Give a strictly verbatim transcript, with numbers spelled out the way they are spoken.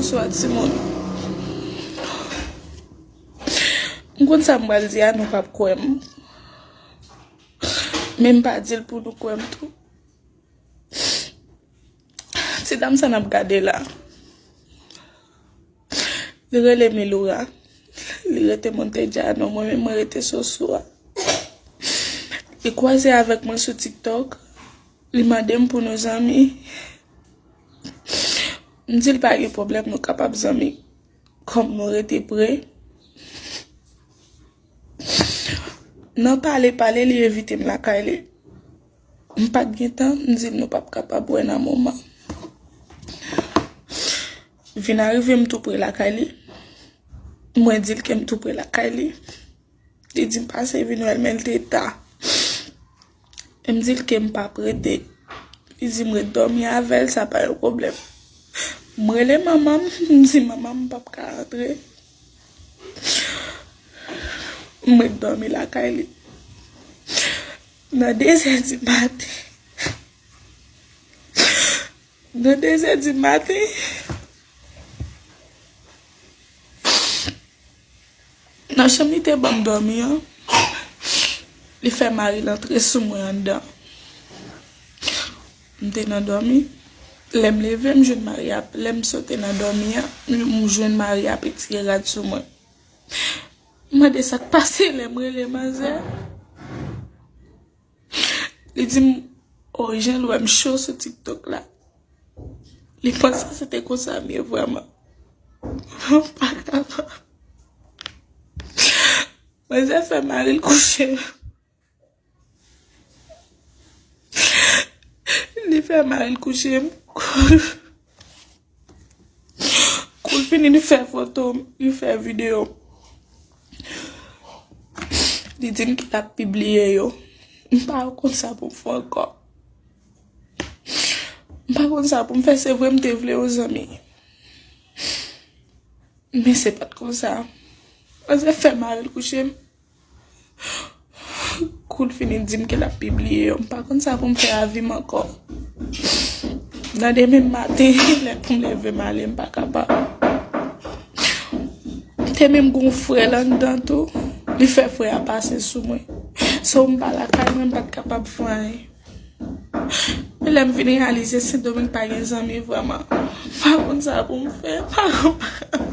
Bonswa timoun. M konn sa m pral di a, nou p ap kwè m. Men m pa di l pou nou kwè m tou. Ti dam sa n ap gade la, li rele Miloura. Li rete Monte Diano, mwen menm mwen rete Sosua. Li kwaze avèk mwen sou TikTok. Li mande m pou nou zanmi. M di l pa gen pwoblèm, nou kapab zanmi. Kòm nou rete pre. Nan pale pale, li envite m lakay li. M pa t gen tan, m di l nou p ap kapab wè nan moman. Vin arive m tou pre lakay li. Mwen di l ke m tou pre lakay li. Li di m pase vin wè l, men l te ta. E m di l ke m p ap rete. Li di m ret dòmi avè l, sa pa yon pwoblèm. M rele manman m, m di manman m m p ap ka antre. M ret dòmi lakay li. Nan de zè di maten, nan de zè di maten, nan chanm li te ban m dòmi an, li fè mari l antre sou mwen anndan. M te nan dòmi. Lè m leve, m jwenn mari a, lè m sote nan dòmi an, m jwenn mari a ap etire rad sou mwen. M mande sa k pase, lè m rele manzè. Li di m, o, jan l wè m cho sou TikTok la. Li panse se te konsa m ye vrèman. M pa kapab. Manzè fè mari l kouche m. Li fè mari l kouche m. Kou l fini, li fè foto m, li fè videyo m. Li di m ke l ap pibliye yo. M pa konn sa pou m fè ankò. M pa konn sa pou m fè, se vre m te vle yon zanmi. Men se pa t konsa. Manzè fè mari l kouche m. Kou l fini di m ke l ap pibliye yo, m pa konn sa pou m fè a vi m ankò. Nan demen maten, lè pou m leve m ale, m pa kapab. M te menm gon frè l anndan tou, li fè frè a pase sou mwen. So m pa lakay mwen, m pa t kapab fè anyen. Men lè m vin reyalize Sendomeng pa gen zanmi vrèman. M pa konn sa pou m fè, m pa konn.